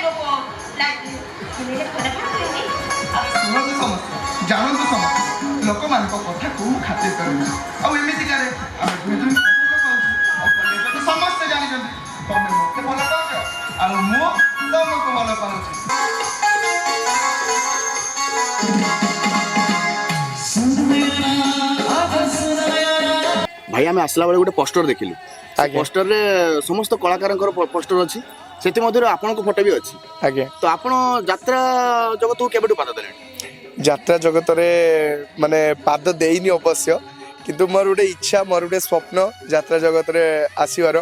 ଲୋକ ଲାଗେ। ହେଲେ ଖରାପ ଭାବିବେନି। ଶୁଣନ୍ତୁ ସମସ୍ତେ, ଜାଣନ୍ତୁ ସମସ୍ତେ, ଲୋକମାନଙ୍କ କଥାକୁ ମୁଁ ଖାତିର କରେନି। ଆଉ ଏମିତିକାରେ ଆମେ ଦୁହେଁ ଦୁହିଁଙ୍କୁ ଭଲ ପାଉଛୁ। ଆଉ କଲେଜରେ ତ ସମସ୍ତେ ଜାଣିଛନ୍ତି, ତମେ ମତେ ଭଲ ପାଉଛ ଆଉ ମୁଁ ତମକୁ ଭଲ ପାଉଛି। ଭାଇ, ଆମେ ଆସିଲା ବେଳେ ଗୋଟେ ପୋଷ୍ଟର ଦେଖିଲୁ। ପୋଷ୍ଟରରେ ସମସ୍ତ କଳାକାରଙ୍କର ପୋଷ୍ଟର ଅଛି, ସେଥିମଧ୍ୟରୁ ଆପଣଙ୍କ ଫଟୋ ବି ଅଛି। ଆଜ୍ଞା। ତ ଆପଣ ଯାତ୍ରା ଜଗତକୁ କେବେଠୁ ପାଦ ଦେଲେଣି? ଯାତ୍ରା ଜଗତରେ ମାନେ ପାଦ ଦେଇନି ଅବଶ୍ୟ, କିନ୍ତୁ ମୋର ଗୋଟେ ଇଚ୍ଛା, ମୋର ଗୋଟେ ସ୍ୱପ୍ନ ଯାତ୍ରା ଜଗତରେ ଆସିବାର।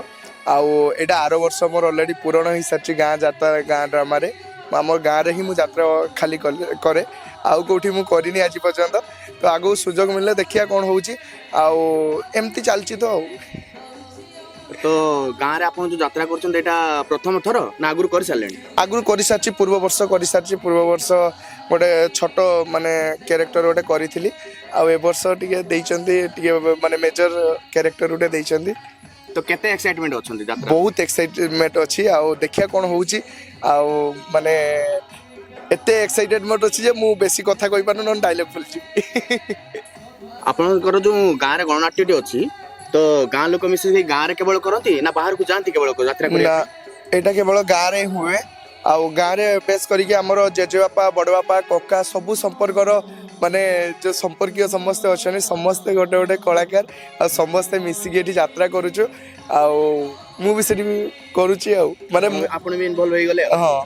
ଆଉ ଏଇଟା ଆର ବର୍ଷ ମୋର ଅଲରେଡ଼ି ପୂରଣ ହେଇସାରିଛି ଗାଁ ଯାତ୍ରା, ଗାଁ ଡ୍ରାମାରେ। ଆମ ଗାଁରେ ହିଁ ମୁଁ ଯାତ୍ରା ଖାଲି କରେ, ଆଉ କେଉଁଠି ମୁଁ କରିନି ଆଜି ପର୍ଯ୍ୟନ୍ତ। ତ ଆଗକୁ ସୁଯୋଗ ମିଳିଲେ ଦେଖିବା କ'ଣ ହେଉଛି। ଆଉ ଏମିତି ଚାଲିଛି ତ ଆଉ। ତ ଗାଁରେ ଆପଣ ଯୋଉ ଯାତ୍ରା କରୁଛନ୍ତି, ଏଇଟା ପ୍ରଥମ ଥର ନା ଆଗରୁ କରିସାରିଲେଣି? ଆଗରୁ କରିସାରିଛି, ପୂର୍ବ ବର୍ଷ କରିସାରିଛି। ପୂର୍ବ ବର୍ଷ ଗୋଟେ ଛୋଟ ମାନେ କ୍ୟାରେକ୍ଟର ଗୋଟେ କରିଥିଲି, ଆଉ ଏ ବର୍ଷ ଟିକେ ଦେଇଛନ୍ତି, ଟିକେ ମାନେ ମେଜର କ୍ୟାରେକ୍ଟର ଗୋଟେ ଦେଇଛନ୍ତି। ତ କେତେ ଏକ୍ସାଇଟମେଣ୍ଟ ଅଛନ୍ତି ଯାତ୍ରା? ବହୁତ ଏକ୍ସାଇଟମେଣ୍ଟ ଅଛି, ଆଉ ଦେଖିବା କ'ଣ ହେଉଛି। ଆଉ ମାନେ ଏତେ ଏକ୍ସାଇଟେଡମେଣ୍ଟ ଅଛି ଯେ ମୁଁ ବେଶୀ କଥା କହିପାରୁନି, ନହେଲେ ଡାଇଲଗ୍ ଭୁଲିଯିବି। ଆପଣଙ୍କର ଯୋଉ ଗାଁରେ ଗଣନାଟ୍ୟଟି ଅଛି, ତ ଗାଁ ଲୋକ ମିଶିକି ଗାଁରେ କେବଳ କରନ୍ତି ନା ବାହାରକୁ ଯାଆନ୍ତି କେବଳ ଯାତ୍ରା ନା, କରିବା? ଏଇଟା କେବଳ ଗାଁରେ ହୁଏ। ଆଉ ଗାଁରେ ବେଶ କରିକି ଆମର ଜେଜେବାପା, ବଡ଼ବାପା, କକା ସବୁ ସମ୍ପର୍କର, ମାନେ ଯୋଉ ସମ୍ପର୍କୀୟ ସମସ୍ତେ ଅଛନ୍ତି, ସମସ୍ତେ ଗୋଟେ ଗୋଟେ କଳାକାର। ଆଉ ସମସ୍ତେ ମିଶିକି ଏଠି ଯାତ୍ରା କରୁଛୁ, ଆଉ ମୁଁ ବି ସେଠି ବି କରୁଛି। ଆଉ ମାନେ ଆପଣ ବି ଇନଭଲ୍ଭ ହେଇଗଲେ। ହଁ।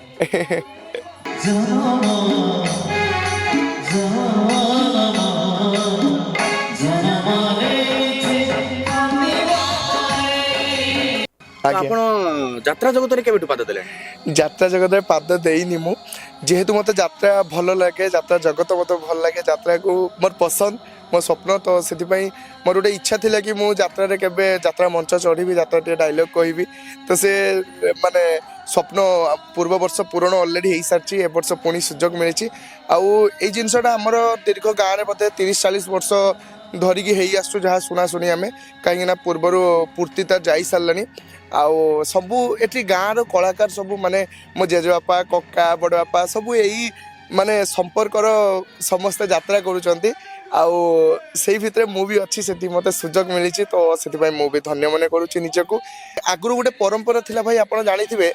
ତ ଆଜ୍ଞା। ଆପଣ ଯାତ୍ରା ଜଗତରେ କେବେଠୁ ପାଦ ଦେଲେଣି? ଯାତ୍ରା ଜଗତରେ ପାଦ ଦେଇନି ମୁଁ। ଯେହେତୁ ମୋତେ ଯାତ୍ରା ଭଲ ଲାଗେ, ଯାତ୍ରା ଜଗତ ମୋତେ ଭଲ ଲାଗେ, ଯାତ୍ରାକୁ ମୋର ପସନ୍ଦ, ମୋ ସ୍ୱପ୍ନ, ତ ସେଥିପାଇଁ ମୋର ଗୋଟେ ଇଚ୍ଛା ଥିଲା କି ମୁଁ ଯାତ୍ରାରେ କେବେ ଯାତ୍ରା ମଞ୍ଚ ଚଢ଼ିବି, ଯାତ୍ରା ଟିକେ ଡାଇଲଗ୍ କହିବି। ତ ସେ ମାନେ ସ୍ୱପ୍ନ ପୂର୍ବ ବର୍ଷ ପୂରଣ ଅଲରେଡ଼ି ହେଇସାରିଛି, ଏ ବର୍ଷ ପୁଣି ସୁଯୋଗ ମିଳିଛି। ଆଉ ଏଇ ଜିନିଷଟା ଆମର ଦୀର୍ଘ ଗାଁରେ ବୋଧେ 30-40 ବର୍ଷ ଧରିକି ହେଇ ଆସୁଛୁ, ଯାହା ଶୁଣାଶୁଣି ଆମେ, କାହିଁକିନା ପୂର୍ବରୁ ପୂର୍ତ୍ତି ତ ଯାଇ ସାରିଲାଣି। ଆଉ ସବୁ ଏଠି ଗାଁର କଳାକାର ସବୁ, ମାନେ ମୋ ଜେଜେବାପା, କକା, ବଡ଼ବାପା ସବୁ ଏଇ ମାନେ ସମ୍ପର୍କର ସମସ୍ତେ ଯାତ୍ରା କରୁଛନ୍ତି। ଆଉ ସେଇ ଭିତରେ ମୁଁ ବି ଅଛି, ସେଠି ମୋତେ ସୁଯୋଗ ମିଳିଛି, ତ ସେଥିପାଇଁ ମୁଁ ବି ଧନ୍ୟ ମନେ କରୁଛି ନିଜକୁ। ଆଗରୁ ଗୋଟେ ପରମ୍ପରା ଥିଲା ଭାଇ, ଆପଣ ଜାଣିଥିବେ,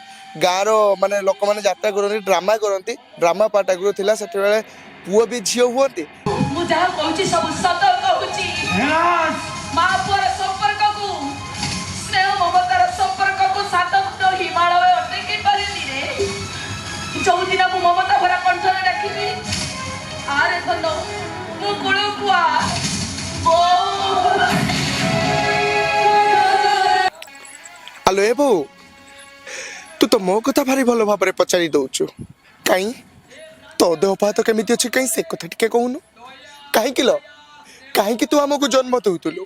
ଗାଁର ମାନେ ଲୋକମାନେ ଯାତ୍ରା କରନ୍ତି, ଡ୍ରାମା କରନ୍ତି। ଡ୍ରାମା ପାର୍ଟ ଆଗରୁ ଥିଲା, ସେତେବେଳେ ପୁଅ ବି ଝିଅ ହୁଅନ୍ତି। ମୁଁ ଯାହା କହୁଛି ସବୁ ସତ କହୁଛି। ମା ପୁଅର ସମ୍ପର୍କକୁ, ସ୍ନେହ ମମତାର ସମ୍ପର୍କକୁ ସାତ ଖଣ୍ଡ ହିମାଳୟ ଅଟକି ପାରେନି ରେ। ଯୋଉଦିନ ମୁଁ ମମତା ଭରା କଣ୍ଠରେ ଡାକିବି, ଆରେ ଧନ, ମୁଁ କୂଳକୁ ଆ ବୋଉ। ଆଲୋ ଏ ବୋଉ, ତୁ ତ ମୋ କଥା ଭାରି ଭଲ ଭାବରେ ପଚାରି ଦଉଛୁ, କାଇଁ ତୋ ଦେହ ପା ତ କେମିତି ଅଛି, କାଇଁ ସେ କଥା ଟିକେ କହୁନୁ? କାହିଁକି ଲ, କାହିଁକି ତୁ ଆମକୁ ଜନ୍ମ ଦେଉଥିଲୁ?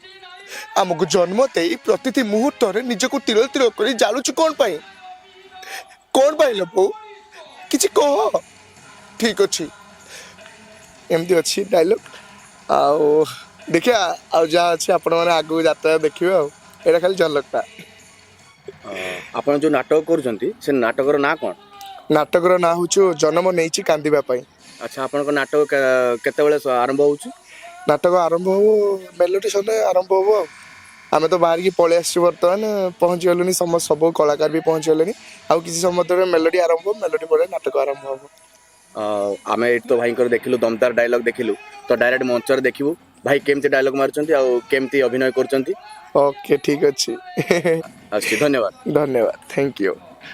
ଆମକୁ ଜନ୍ମ ଦେଇ ପ୍ରତିଟି ମୁହୂର୍ତ୍ତରେ ନିଜକୁ ତିଳ ତିଳ କରି ଜାଳୁଛୁ କ'ଣ ପାଇଁ? କ'ଣ ପାଇଁ ଲୋ ବୋଉ, କିଛି କହ। ଠିକ ଅଛି, ଏମିତି ଅଛି ଡାଇଲଗ୍। ଆଉ ଦେଖିବା, ଆଉ ଯାହା ଅଛି ଆପଣମାନେ ଆଗକୁ ଯାତ୍ରା ଦେଖିବେ। ଆଉ ଏଇଟା ଖାଲି ଝଲକଟା। ଆପଣ ଯୋଉ ନାଟକ କରୁଛନ୍ତି, ସେ ନାଟକର ନାଁ କ'ଣ? ନାଟକର ନାଁ ହେଉଛି ଜନ୍ମ ନେଇଛି କାନ୍ଦିବା ପାଇଁ। ଆଚ୍ଛା, ଆପଣଙ୍କ ନାଟକ କେତେବେଳେ ଆରମ୍ଭ ହଉଛି? ନାଟକ ଆରମ୍ଭ ହବ, ମେଲୋଡି ସରିଲେ ଆରମ୍ଭ ହବ। ଆଉ ଆମେ ତ ବାହାରିକି ପଳେଇ ଆସିଛୁ, ବର୍ତ୍ତମାନ ପହଞ୍ଚିଗଲୁଣି, ସବୁ କଳାକାର ବି ପହଞ୍ଚିଗଲେଣି। ଆଉ କିଛି ସମୟ ମଧ୍ୟରେ ମେଲୋଡି ଆରମ୍ଭ ହବ, ମେଲୋଡି ପରେ ନାଟକ ଆରମ୍ଭ ହବ। ଆମେ ଏଇଠି ତ ଭାଇଙ୍କର ଦେଖିଲୁ, ଦମଦାର ଡାଇଲଗ ଦେଖିଲୁ। ତ ଡାଇରେକ୍ଟ ମଞ୍ଚରେ ଦେଖିବୁ ଭାଇ କେମିତି ଡାଇଲଗ ମାରୁଛନ୍ତି ଆଉ କେମିତି ଅଭିନୟ କରୁଛନ୍ତି। ଓକେ, ଠିକ ଅଛି। ଆସୁଛି, ଧନ୍ୟବାଦ। ଧନ୍ୟବାଦ, thank you.